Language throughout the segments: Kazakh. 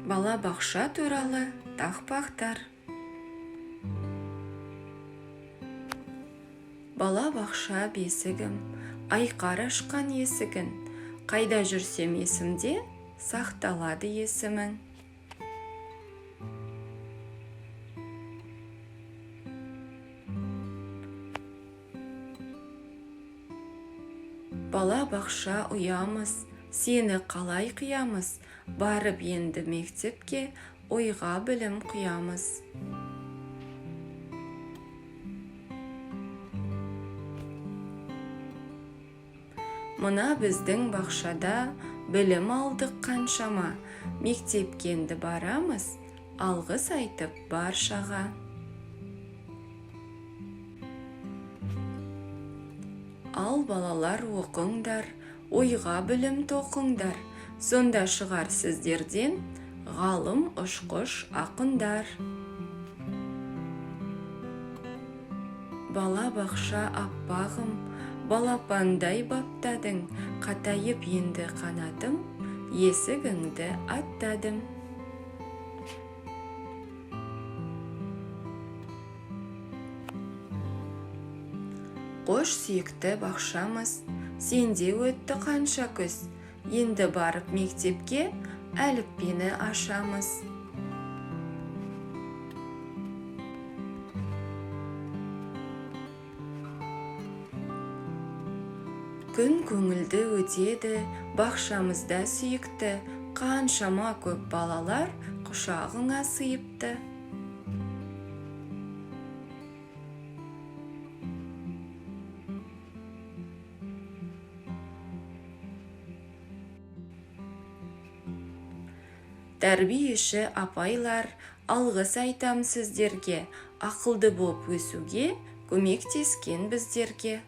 Балабақша туралы тақпақтар. Балабақша бесігім, айқара ашқан есігін, қайда жүрсем есімде сақталады есімің. Балабақша ұямыз, сені қалай қиямыз, барып енді мектепке ойға білім құямыз. Мына біздің бақшада білім алдық қаншама, мектепке енді барамыз, алғыс айтып баршаға. Ал балалар оқыңдар, ойға білім тоқыңдар, сонда шығар сіздерден ғалым, ұшқыш, ақындар. Балабақша аппағым, балапандай баптадың, қатайып енді қанатым, есігіңді аттадым. Қош сүйікті бақшамыз, сенде өтті қанша күз, енді барып мектепке әліппені ашамыз. Күн көңілді өтеді, бақшамызда сүйікті, қаншама көп балалар құшағыңа сыйыпты. Тәрбиеші апайлар, алғыс айтам сіздерге, ақылды боп өсуге көмектескен біздерге.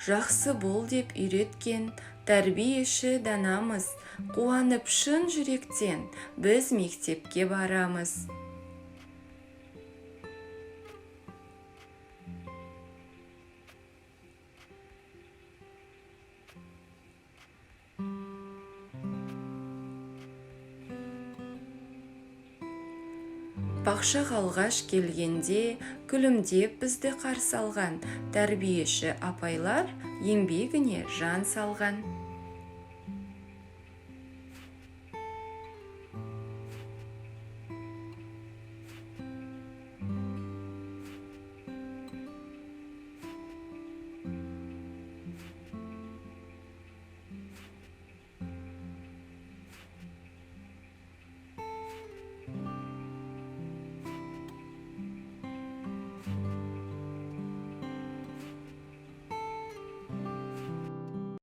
Жақсы бол деп үйреткен тәрбиеші данамыз, қуанып шын жүректен біз мектепке барамыз. Бақшаға алғаш келгенде күлімдеп бізді қарсы алған тәрбиеші апайлар еңбегіне жан салған.